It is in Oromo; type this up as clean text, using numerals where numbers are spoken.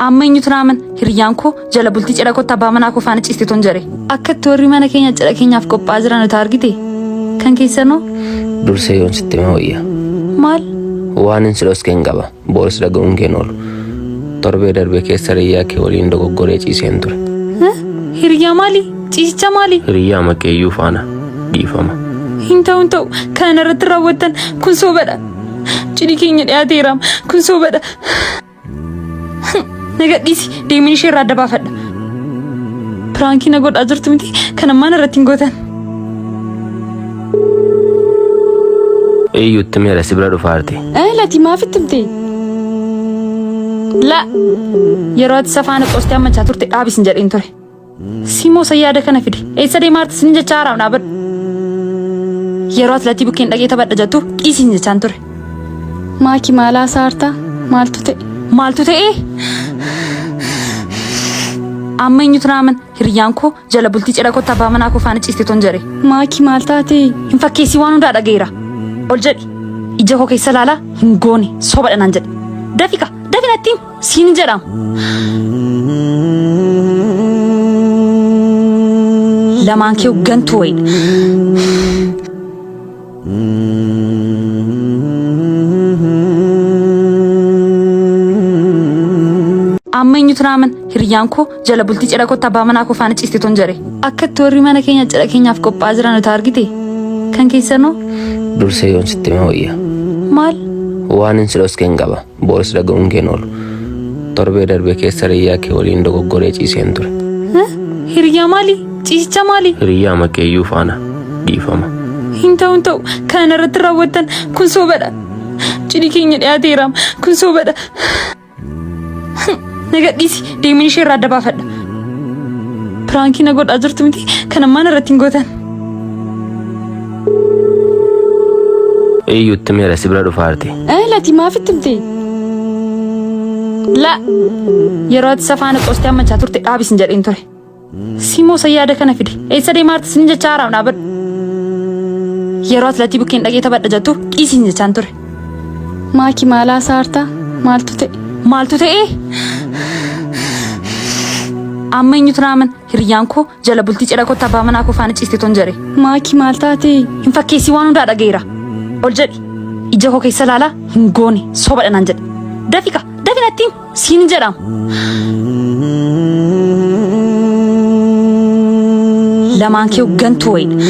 Amma eenyutu na amana? Hiriyyaan koo jala bultii cidha kootti abbaa manaa koo faana ciiste ton jedhe. Akka itti warri mana keenya cidha keenyaaf qophaa'aa jiran utuu argite. Kan keessanoo? Dursee yoon sitti hime wayya. Maal? Waanin si dhoskeen qaba. Boris dhaga'uun keen oolu. Torbee darbe keessa hiriyyaa kee waliin dogoggoree ciiseen ture. Hiriyyaa maali? Ciisicha maali? Hiriyyaa maqeeyyuu faana. Dhiifama. Hin ta'u hin ta'u. Kana irratti raawwattan kun sobadha. Cidhi keenya dhiyaateera. Kun sobadha. Na gadhiisi. Deemin ishee irraa adda baafadha. Piraankii na godhaa jirtu miti. Kan ammaan irratti hin gootan. Eeyyuutti meera si bira dhufaarte. Lati maaf itti himte? La. Yeroo ati safaana qoostee ammachaa turte dhaabis hin jedheen ture. Simoo isa yaada kana fide. Eessa deemaa jirta sin jechaa haaraaf dhaabadhu. Yeroo ati latii bukkeen dhaqee taphadha jettu dhiisi hin jechaan ture. Maaki maal haasaa harta? Maaltu ta'e? Maaltu ta'e? Amma eenyutu na amana? Hiriyyaan koo jala bultii cidha kootti abbaa manaa koo faana ciiste ton jedhe. Maaki maal taate? Hin fakkeessii waan hundaa dhaga'eera. Ol jedhi. Ija koo keessa ilaalaa hin goone sobadha naan jedhe. Dafi ka dafi natti himi siin jedhama. Lamaan kee gantuu wayiidha. Amma eenyutu na amana? Hiriyyaan koo jala bultii cidha kootti abbaa manaa koo faana ciiste ton jedhe. Akka itti warri mana keenya cidha keenyaaf qophaa'aa jiran utuu argite. Kan keessanoo? Dursee yoon sitti hime wayya. Maal? Waanin si dhoskeen qaba. Boris dhaga'uun keen oolu. Torbee darbe keessa hiriyyaa kee waliin dogoggoree ciiseen ture. Hiriyyaa maali? Ciisicha maali? Hiriyyaa maqeeyyuu faana. Dhiifama. Hin ta'u hin ta'u. Kana irratti raawwattan kun sobadha. Cidhi keenya dhiyaateera. Kun sobadha. Na gadhiisi. Deemin ishee irraa adda baafadha. Piraankii na godhaa jirtu miti. Kan ammaan irratti hin gootan. Eeyyuutti meera si bira dhufaarte. Lati maaf itti himte? La. Yeroo ati safaana qoostee ammachaa turte dhaabis hin jedheen ture. Simoo isa yaada kana fide. Eessa deemaa jirta sin jechaa haaraaf dhaabadhu. Yeroo ati latii bukkeen dhaqee taphadha jettu dhiisi hin jechaan ture. Maaki maal haasaa harta? Maaltu ta'e? Maaltu ta'e? Amma eenyutu na amana? Hiriyyaan koo jala bultii cidha kootti abbaa manaa koo faana ciiste ton jedhe. Maaki maal taate? Hin fakkeessii waan hundaa dhaga'eera. Ol jedhi. Ija koo keessa ilaalaa hin goone sobadha naan jedhe. Dafi ka dafi natti himi siin jedhama. Lamaan kee gantuu wayiidha.